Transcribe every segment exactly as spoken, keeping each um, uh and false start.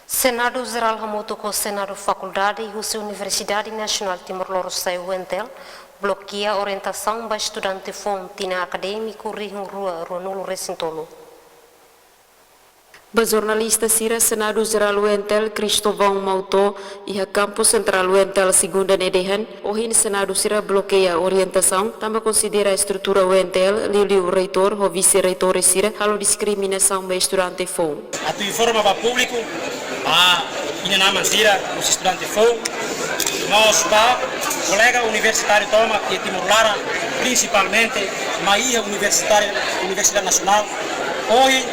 Senadu Jerál hamutuk ho Senadu Fakuldade husi Universidade Nasionál Timor Lorosa'e, U N T L, blokeia orientasaun ba estudante foun tinan akadémiku rihun rua ruanulu resin tolu. Ba jornalista sira, Senadu Jerál U N T L, Cristovão Mauto, iha kampus sentrál U N T L, segunda ne'e dehan, ohin Senadu sira blokeia orientasaun, tanba konsidera estrutura U N T L, liuliu reitór ho vise-reitór sira, halo diskriminasaun ba estudante foun. Atu informa ba públiku, ba inan-aman sira, husi estudante foun, mós ba kolega universitáriu tomak iha Timor laran, prinsipalmente mai iha universitáriu, Universidade Nasionál. Ohin,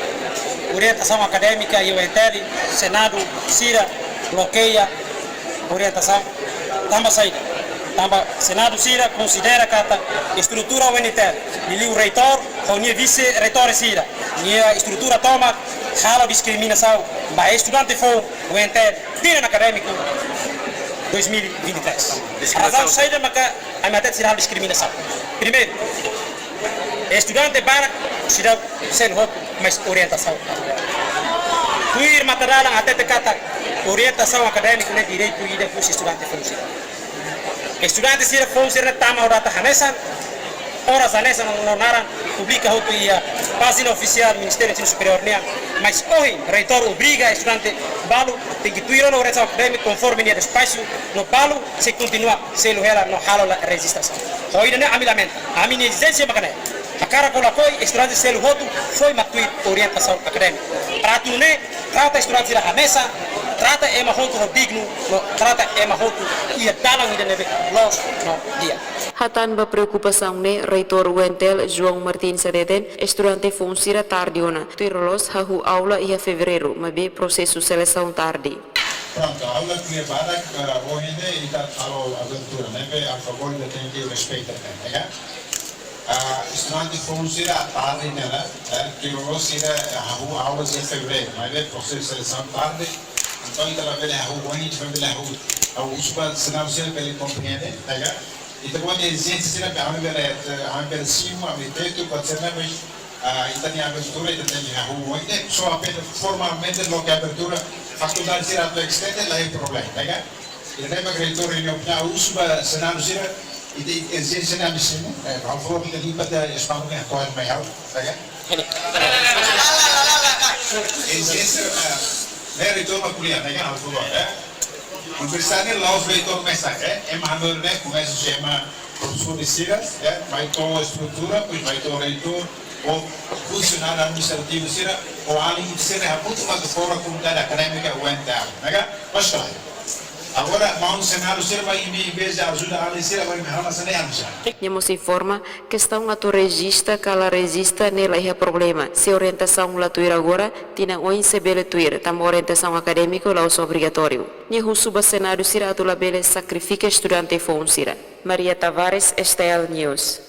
orientasaun akadémika iha U N T L, Senadu sira blokeia orientasaun. Tanba saida? Tanba Senadu sira konsidera katak estrutura U N T L, liuliu reitór ho nia vise-reitór sira, nia estrutura tomak halo diskriminasaun ba estudante foun U N T L tinan akadémiku dois mil e vinte e três. Razaun saida maka ami hatete sira halo diskriminasaun? Primeiru, estudante barak seidauk selu hotu, mais orientasaun. Tuir matadalan hatete katak orientasaun akadémiku ne'e direitu ida husi estudante foun sira. Estudante sira foun sira tama ho data hanesan, oras hanesan no naran publika hotu iha pájina ofisiál Ministériu Ensinu Superiór nian, mais ohin reitór obriga estudante balu tenke tuir ona orientasaun akadémika konforme nia despaxu, no balu sei kontinua selu hela no halo la rejistrasaun. Ho ida-ne'e ami lamenta, ami-nia ezijénsia maka ne'e. Hakarak ka lakohi, estudante selu hotu foin mak tuir orientasaun akadémika. Para atu nune'e, trata estudante sira hanesan, trata ema hotu ho dignu, no trata ema hotu iha dalan ida ne'ebé loos no di'ak. Hatán ba preokupasaun ne'e, reitór U N T L, João Martins hateten, estudante foun sira tarde ona, tuir loloos hahú aula iha fevereiru, maibé prosesu selesaun tarde. Prontu, aula ko'alia badak, eh, ohin ne'e ita halo abertura, ne'ebé a favór ita tenke respeita, ne'e ka? Ah, estudante foun sira tarde ona, eh, tuir loloos sira hahú aula iha fevereiru, maibé prosesu selesaun tarde, entaun ita labele hahú ohin, ita labele hahú, hahú husu ba Senadu sira bele komprende, ne'e ka? Ita-boot ezijénsia sira ami bele, eh, ami bele simu, ami tetu, pode ser, ne'e, mas, ah, ita-nia abertura, ita tenke hahú ohin, ne'e, só apenas formalmente loke abertura, fakuldade sira atu estende, laiha problema, ne'e ka? Ita-boot reitór nia opiniaun, husu ba Senadu sira, ita ezijénsia ne'e ami simu, eh, por favór, ita limpa tiha espasu ne'e, corre mais alto, ne'e ka? Ezijénsia, eh, ne'e reitór mak ko'alia, ne'e ka, por favór, eh? Universidade la'ós reitór mesak, eh? Ema hanorin ne'e komesa husi ema profesór sira, eh? Mai to'o estrutura, depois mai to'o reitór, ho funsionáriu administrativu sira, ho alin sira, hamutuk mak fora komunidade akadémika U N T L, ne'e ka? Mas klaru. Agora, maun Senadu sira mak, em vez de ajuda alin sira, agora imi halo hanesan ne'e, ami sira. Nia mós informa, kestaun atu rejista ka la rejista ne'e laiha problema. Se orientasaun la tuir agora, tinan oin sei bele tuir, tanba orientasaun akadémiku la'ós obrigatóriu. Nia husu ba Senadu sira atu labele sakrifika estudante foun sira. Maria Tavares, S T L News.